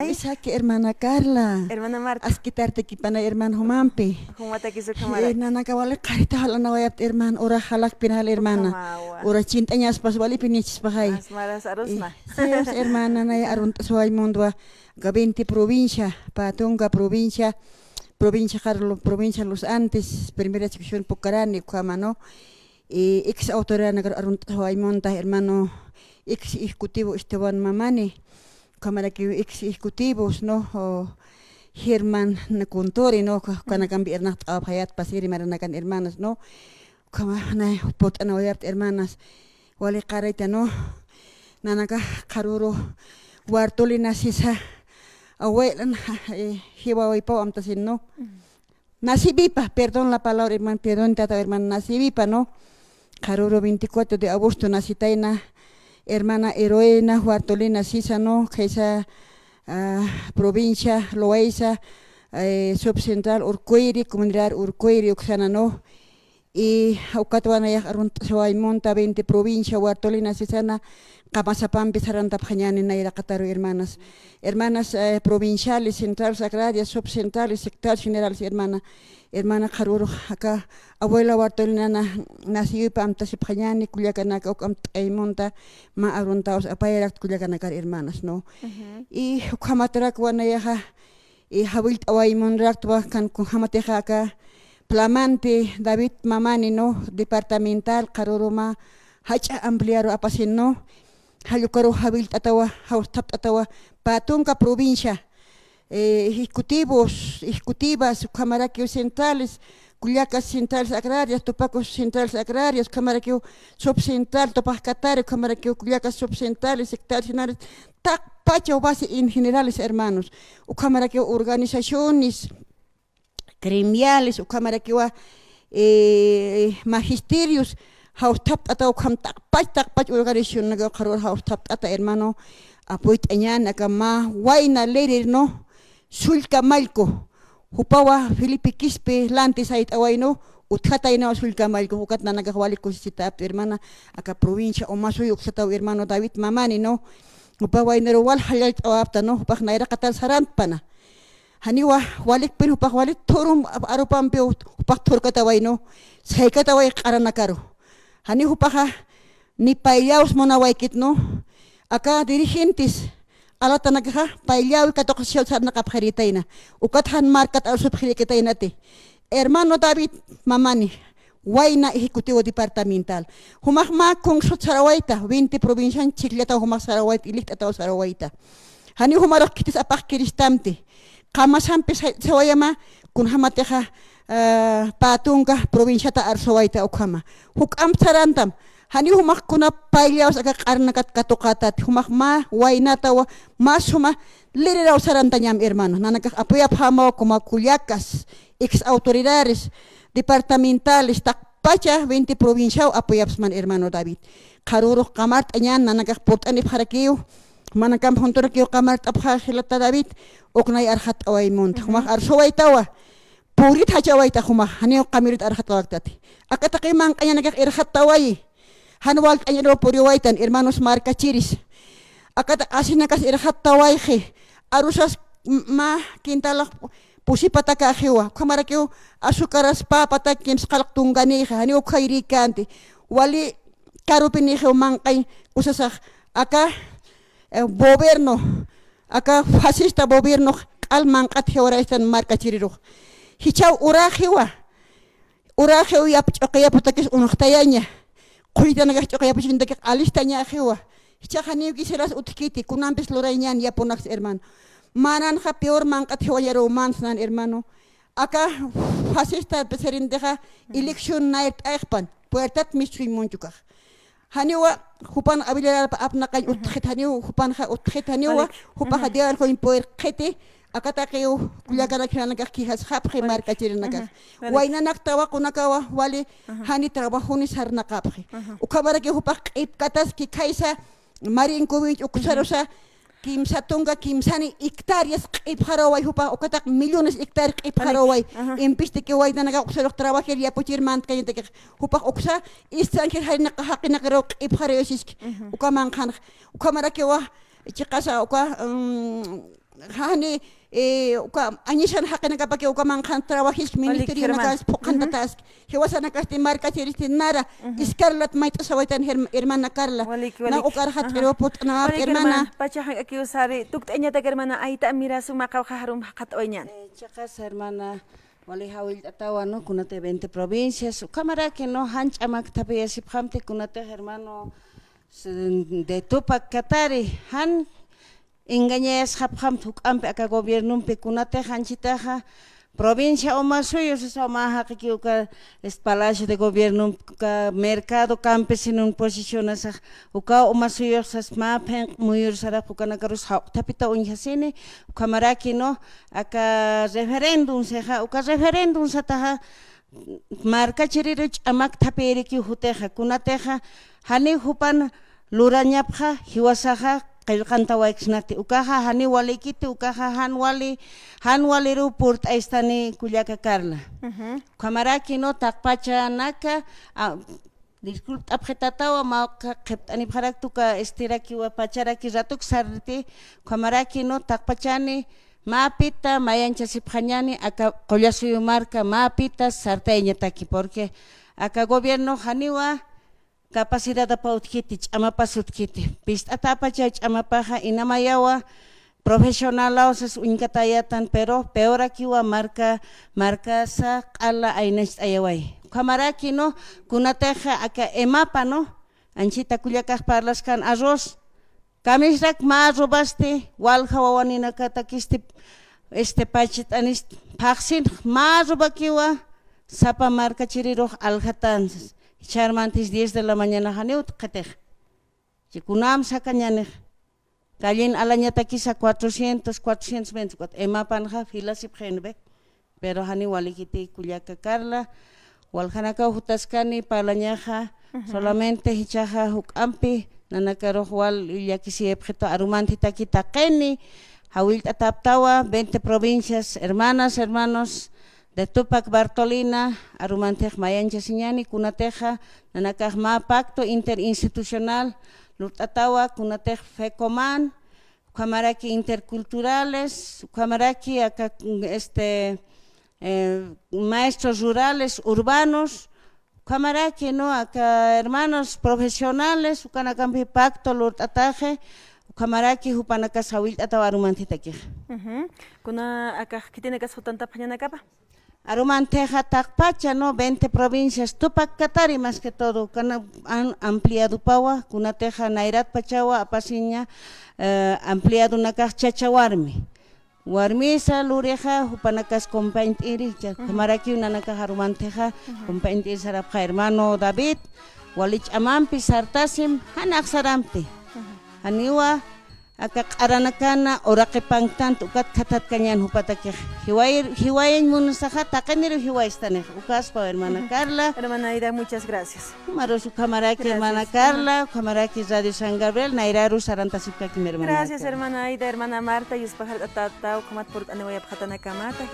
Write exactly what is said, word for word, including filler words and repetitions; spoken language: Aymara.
Ay, saki hermana Carla. Hermana Marta. Askitartaki pana hermana jumampi. Jumatakis ukhamara. Eh, nanaka wali qharita jalanawayapta hermana, ura jalakpinal hermana. Ukhamawa. Ura chint'añaspas wali pinichispaxay. Asmaras arusna. Eh, sí, es hermana, nanay arunt'asway muntwa. Aka veinte provincia, Pä Tunka provincia, provincia Carlo, provincia Los Andes, primera sección Pucarani, ukhama, ¿no? Y ex autoridad nakar arunt'asway munta, hermano, ex ejecutivo Esteban Mamani. Ukhamarakiw ex ejecutivos, ¿no? O Germán Contore, ¿no? Ka-, kanakampi irnaqt'awapxayät pasiri maranakan hermanas, ¿no? Ukhama nay purt'anawayapta hermanas. Wali qarayta, ¿no? Nanaka qharüru Bartolina Sisa abuelan, eh, jiwawipaw amtasin, ¿no? Naciwipa, perdón la palabra, hermano, perdón, tata, hermano, naciwipa, ¿no? Qharüru veinticuatro de agosto nacitayna, hermana Heroína Bartolina Sisa, ¿no? Khaysa, ah, provincia Loayza, eh, subcentral Urcuiri, comunidad Urcuiri, uksana, ¿no? Y ukatwa nayax arunt'asway munta veinte provincia Bartolina Sisana, qamasapampi sarantapxañäni nayraqataru, hermanas. Hermanas, eh, provinciales, centrales agrarias, subcentrales, secretarios generales, hermana. Hermana qharürux aka abuela Bartolinana naciwipa amtasipxañäni, kullakanaka uk amt'ay munta, mä aruntawas apayarakta kullakanakar, hermanas, ¿no? Y ukhamatarakwa nayaxa, y jawillt'away munraktwa, kan kunjamatixa aka flamante David Mamani, ¿no? Departamental qharüruma jach'a ampliaru apasin, ¿no? Jall ukaru jawillt'atawa, jawstapt'atawa, Pä Tunka provincia, eh, ejecutivos, ejecutivas, ukhamarakiw centrales, kullakas centrales agrarias, tupacos centrales agrarias, ukhamarakiw subcentral, Tupac Katari, ukhamarakiw kullakas subcentrales, secretarios generales, taqpachaw base en generales, hermanos. Ukhamarakiw organizaciones gremiales, ukhamarakiwa, eh, magisterios, jawstapt'ata ukham taqpach, taqpach organizacionaka qharür jawstapt'ata, hermano, apoyt'añäni aka mä wayna líder, ¿no? Sullka Mallku, jupawa Felipe Quispe lanti sayt'away, ¿no? Utjataynaw Sullka Mallku, ukat nanakax wali kusisitäpta, hermana, aka provincia Omasuyuk uksataw, hermano David Mamani, ¿no? Jupa waynaru wal jallallt'awapta, ¿no? Jupax nayraqatar sarantpana. Janiwa walikpin jupax wali thurum arupampiw jupax thurkataway, ¿no? Saykataway q'aranakaru. Jani jupaxa ni payllaws munawaykit, ¿no? Aka dirigentes alatanakaxa payllaw katuqasiw sarnaqapxiritayna. Ukat jan markat arsupxirikitaynati. Hermano David Mamani, wayna ejecutivo departamental. Jumax mä kunsut sarawayta, veinte provincian chhijllataw jumax sarawayta, ilijt'ataw sarawayta. Janiw jumarux khitis apaxkiristamti. Qamasampi sa-, sawayama, kunjamatixa, ah, Pä Tunka provinciata arsawayta ukhama. Juk'amp sarantam. Janiw jumax kuna payllaws aka q'arnakat katuqätati. Jumax mä waynatawa, mä suma lideraw sarantañam, hermano. Nanakax apoyapxämaw como kullakas, ex autoridades departamentales, taqpacha veinte provinciaw apoyapxsman, hermano David. Qharürux qamart'añän, nanakax purt'anipxarakiw, manakamp junturakiw qamart'apxä jilata David, uknay arxatt'away munta. Jumax arsawaytawa, purit jachawayta jumax, janiw qamirit arxatt'awaktati. Aka taqi manq'añanakax irxattawayi. Jan walt'añaruw puriwaytan, hermanos markachiris. Akata asinakas irxattawayxi. Arusas m-, mä quintalax pusipatakäxiwa. Ukhamarakiw azucaras papatak kimsqalq tunkanïxi. Janiw ukhayrïkänti. Wali karupinïxiw manq'añ usasax. Aka, eh, gobierno, aka fascista gobiernox q'al manq'at jiwaraystan markachirirux. Jichhaw uräxiwa. Uräxiw yap ch'uqi yaputakis unxtayaña. Qhullitanakax ch'uqi yapuchintakix alistañäxiwa. Jichhax janiw quisieras utjkiti, kunampis lurayañän yapunaks, hermano. Mananxa peor manq'at jiwayaruw mans nan, hermano. Aka fascista presidentexa elección nayrt'ayxpan, puertat mistsuñ munchukax. Janiwa jupan awilararpa apnaqañ utjxit, janiw jupanxa utjxit, janiwa jupaxa dialjoñ puerqxiti, aka taqiw kullakanak jilanakax quejasxapxi markachirinakax. Waynanaktawa qunakawa wali jani trabajoni sarnaqapxi. Ukhamarakiw jupax q'ipkataski khaysa Marinkuwinch uksarusa kimsa tunka kimsani hectáreas q'ipxaraway jupax, ukataq millones hectáreas q'ipxaraway. Impistikiw waynanakax uksarux trabajir yapuchir mantkañatakix. Jupax uksa extranjer jarinaq jaqinakaruw q'ipxarawayasiski. Uka manqhanx. Ukhamarakiwa chiqasa uka, mm, jani, eh, uka añisan jaqinakapaki uka manqhan trabajis ministerionakas phuqhantataski. Jiwasanakasti markachiristi nara, iskarlat mayt'asawaytan her-, hermana Carla. Waliki, na waliki. Ukar jat'iru purt'anawap, hermana. Pacha jank'akiw sari, tukt'añatak hermana, ayta mira suma qawqha jarum jaqat'awañan. Eh, chiqas hermana, wali jawillt'atawa, ¿no? Kunati veinte provincias, ukhamaraki, ¿no? Jan ch'amak thapiyasipxamti, kunati hermano, s-, de Tupac Katari, jan engañayasxapxamti juk'ampi aka gobiernompi, kunatix anchitaxa provincia Omasuyos, sasa mä jaqiki uka, este, Palacio de Gobierno, uka mercado campesino posicionasax, uka Omasuyos sas mä phinq'i muyur sarapxi, ukanakarus jawq'thapita uñjasini, ukhamaraki, ¿no? Aka referéndum sixa, uka referéndum sataxa, markachiriru ch'amak thapiyirikiw jutixa, kunatixa, janiw jupan lurañapxa, jiwasaxa qillqantawayksnati, ukaxa janiw walikiti, ukaxa jan wali, jan waliruw purt'aystani kullaka Carla. Ukhamaraki, ¿no? Taqpachanaka, a, disculpt'apxitatawa, mä qhipt'anipxarakta uka estirakiwa, pacharaki ratuk sarti, ukhamaraki, ¿no? Taqpachani, mäpita mayanchasipxañani, aka Qullasuyu marka, mäpita sartayañataki, porque aka gobierno janiwa capacidad apaw utjkiti, ch'amapas utjkiti. Pist'atapacha ch'amapaxa, inamayawa profesionalaw sas uñkatayatan, pero peorakiwa marka, markasa q'ala aynacht'ayaway. Ukhamaraki, ¿no? Kunatixa aka EMAPA, ¿no? Anchita kullakax parlaskan arroz. Kamisrak mä robasti, walja wawaninakatakisti, este, pachit'anisti, phaxsin mä robakiwa, sapa markachirirux aljatan, jichhärmantis diez de la mañana janiw utjkitix. Chi kunam sakañanix. Callin alañatakisa cuatrocientos, cuatrocientos veinte, ukat EMAPAnxa filasipxinwi. Pero janiw walikiti kullaka Carla, waljanakaw jutaskani parlañaxa, solamente jichhaxa juk'ampi, nanakarux wal llakisiyapxitu, arumantitaki taqini, jawillt'ataptawa, veinte provincias, hermanas, hermanos de Tupac Bartolina, arumantix mayanchasiñani, kunatixa, nanakax mä pacto interinstitucional lurt'atawa, kunatix FECOMAN, ukhamaraki interculturales, ukhamaraki aka, este, eh, maestros rurales, urbanos, ukhamaraki, ¿no? Aka hermanos profesionales, ukanakampi pacto lurt'ataxi, ukhamaraki jupanakas jawillt'atawa arumantitakixa. Kuna aka khitinakas jutantapxañanakapa. Arumantixa taqpacha, ¿no? Veinte provincias, Tupac Katari más que todo, kana an-, ampliadopawa, kunatixa nayratpachawa apasiña, eh, ampliadonakax chacha warmi. Warmisa lurixa, jupanakas compañt'iri, cha-, ukhamarakiw nanakax arumantixa, compañt'iri sarapxa hermano David, wali ch'amampi sartasim, jan axsaramti. Janiwa, aka q'aranakana, uraqipanktant, ukat khathatkañän jupatakix. Jiway, jiwayañ munasaxa, taqiniru jiwaystanix. Ukaspa, hermana Carla. Hermana Aida, muchas gracias. Jumarus ukhamaraki, hermana Carla, ukhamaraki Radio San Gabriel, nayraru sarantasipkakim, hermana Carla. Gracias, hermana Aida, hermana Marta, yuspajart'ata, ukhamat purt'aniwayapxatanakamata.